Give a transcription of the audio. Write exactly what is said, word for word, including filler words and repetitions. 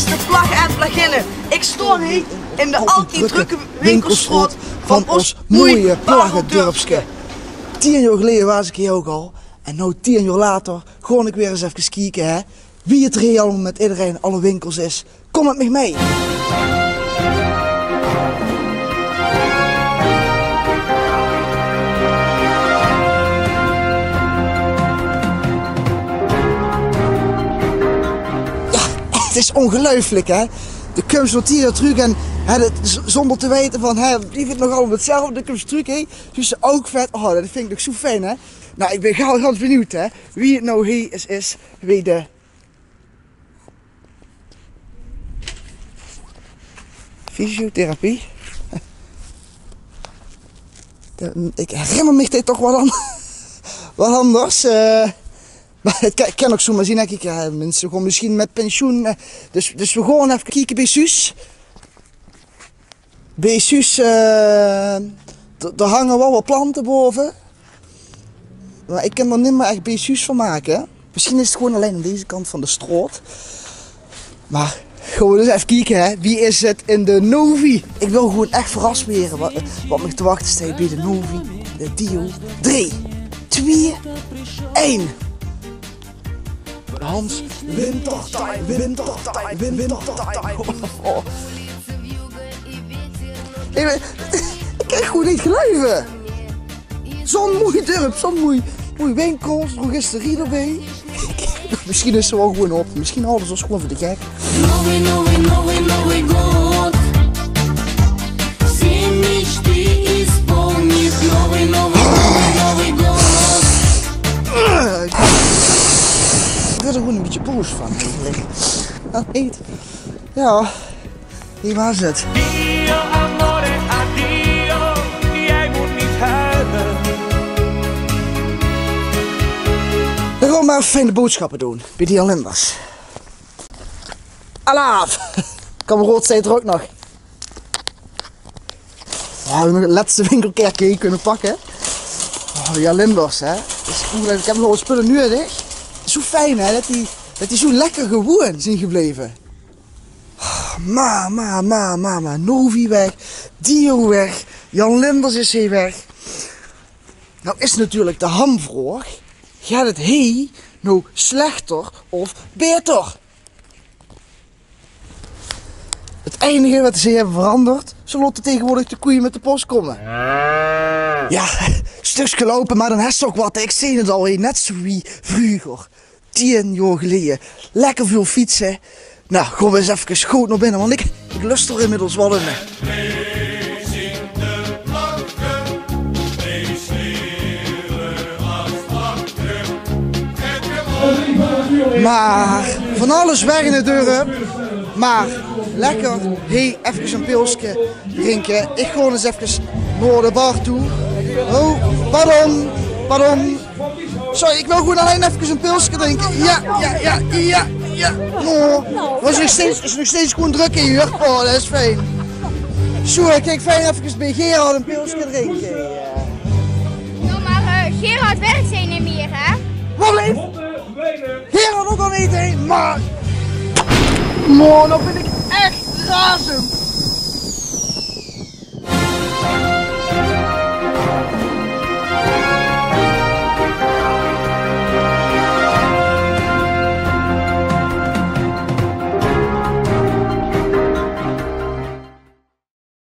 De Plagge en Plaginne. Ik stoon hie in de altied drökke winkelstraot van ós moeie Plagge dörpske. Tien jaor geleje waas ik hie ouk al. En now, tien jaor later, gaon ik weer ens efkes kieke, hè, wie het hie allemaol met iederein, alle winkels is. Kom met mich mee. Ja, het is ongeluiflik, hè? De kums weer hie trök en, hè, det, z-, zónder te weite van, hè, blief het nog allemaol hetzelfde, de kums trök, hè? Dus ouk vet, oh, det vind ik nog zo fijn, hè? Nou, ik bin gaw gans benuujd, hè, wie het now hie is, is, wie de fysiotherapie. De, ik herinner mich dit toch wel an-, wel anders. Eh, maar het kan, kan ouk zomaar zien, hè, kiek, eh, minse gaon misschien met pensioen. Eh, dus, dus we gaon efkes kieke bij Suus. Bij Suus, eh, d-, d'r hange wel wat plante bove. Maar ik kan d'r nimmer echt bij Suus van make. Misschien is het gewoen allein aan deze kant van de straot. Maar gaon we dus efkes kieke, hè. Wie is het in de Novi? Ik wil gewoen echt verrast were wat, wat mich te wachte steit bij de Novi. De Dio. Drie, twee, ein. Hans, wintertime, wintertime, wintertime. Oh. Ik, ik kan het gewoen neet geluive. Zo'n moei dörp, zo'n moei, moei winkels, drogisterie d'rbij. Misschien is ze wel gewoen op, misschien halde ze ós gewoen veur de gek. Новый, новый, новый, Новый год. Все мечты исполнит. Новый, новый, новый, Новый год. Ik word er gewoen een bietje boos van, eigenlijk. Dat niet. Ja, hie waas het. Dio, amore, addio, jij moet niet huilen. Dan gaon we maar efkes fijne boodschappe doon bij de Jan Linders. Alaaf! Kameraod steit er ouk nog. Ja, we hebbe nog de lètste winkelkerke hie kunne pakke. Oh, ja, Limburgs, hè. Is ongeluiflik. Ik heb nog wat spulle nuuedig. Zo fijn, hè, det die, det die zo lekker gewoen zien gebleve. Ma, ma, ma, ma, ma. Novi weg, Dio weg, Jan Linders is hie weg. Now is natuurlijk de hamvraog: geit het hie now slechter of baeter? Het einige wat ze hebbe veranderd, ze laote tegenwoordig de koeie met de pos komme. Ja, stukske loupe, maar dan hes se ouk wat. Ik zeen het al, hè, net zo wie vreuger. Tien jaor geleje. Lekker veul fietse. Nou, gaon we ens efkes good nao binne, want ik, ik lust er inmiddels wel in. Maar van alles weg in het dörp. Maar lekker, hey, efkes een pilske drinke. Ik gaon ens efkes nao de bar toe. Oh, pardon, pardon. Sorry, ik wil gewoen allein efkes een pilske drinke. Ja, ja, ja, ja, ja. Oh, was nog steeds, is nog steeds gewoen drök hie, huur. Oh, det is fijn. Zo, ik, ik fijn efkes bij Gerard een pilske drinke. Ja. Ja, maar, eh, Gerard werkt hie niet meer, hè? Wat leef? Gerard ouk al niet, hè? Maar, man, dan ben ik echt razend.